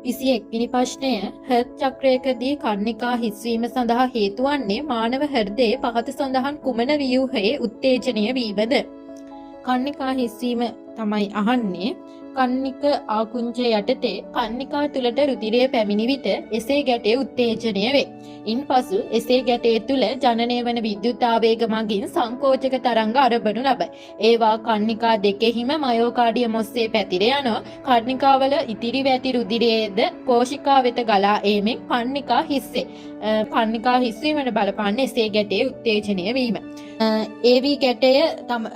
21 වෙනි ප්‍රශ්නය, හෘද චක්‍රයකදී කර්ණිකා හිස්වීම සඳහා හේතු වන්නේ මානව හෘදයේ පහත සඳහන් කුමන ව්‍යුහයේ උත්තේජනය වීමද? කර්ණිකා හිස්වීම තමයි අහන්නේ. කන්නික ආකුංචය යටතේ කන්නිකා තුලට රුධිරය පැමිණි විට එසේ ගැටය උත්තේජනය වේ. ඉන්පසු එසේ ගැටය තුල ජනනය වන විද්‍යුත් ආවේග මගින් සංකෝචක තරංග අරඹනු ලබයි. ඒවා කන්නිකා දෙකෙහිම මයෝකාඩියම ඔස්සේ පැතිර යනවා. කර්ණිකාවල ඉතිරිව ඇති රුධිරයේද කෝෂිකා වෙත ගලා ඒමෙන් කන්නිකා හිස්සේ. කන්නිකා හිස්වීමට බලපාන්නේ එසේ ගැටයේ උත්තේජනය වීම. ඒවී ගැටය තම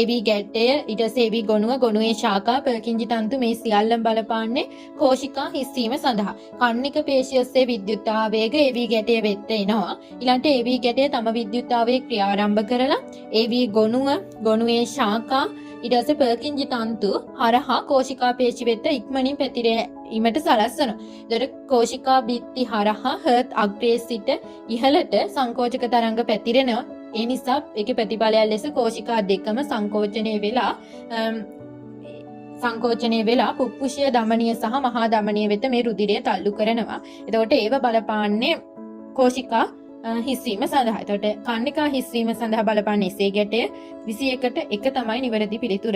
ඒවී ගැටය, ඊට පස්සේ ඒවී ගොනුව, ගොනුවේ ශාඛා, පර්කින්ජි තන්තු මේ සියල්ලම බලපාන්නේ කෝෂිකා හිස්වීම සඳහා. කර්ණික පේශි ඔස්සේ විද්‍යුත් ආවේග ඒවී ගැටය වෙත්ත එනවා. ඊළඟට ඒවී ගැටය තම විද්‍යුත් ආවේග ක්‍රියාරම්භ කරලා ඒවී ගොනුව, ගොනුවේ ශාඛා, ඊට පස්සේ පර්කින්ජි තන්තු හරහා කෝෂිකා පේශි වෙත ඉක්මනින් පැතිරීමට සලස්වනවා. එතකොට කෝෂිකා බිත්ති හරහා හර්ත් අග්‍රයේ සිට ඉහළට සංකෝචක තරංග පැතිරෙනවා. ඒ නිසා ඒකේ ප්‍රතිඵලයක් ලෙස කෝෂිකා දෙකම සංකෝචනය වෙලා පුප්පුෂීය ධමනිය සහ මහා ධමනිය වෙත මේ රුධිරය තල්ලු කරනවා. එතකොට ඒව බලපාන්නේ කෝෂිකා හිස්වීම සඳහා. එතකොට කර්ණිකා හිස්වීම සඳහා බලපාන්නේ එසේ ගැටය. 21ට 1 තමයි නිවැරදි පිළිතුර.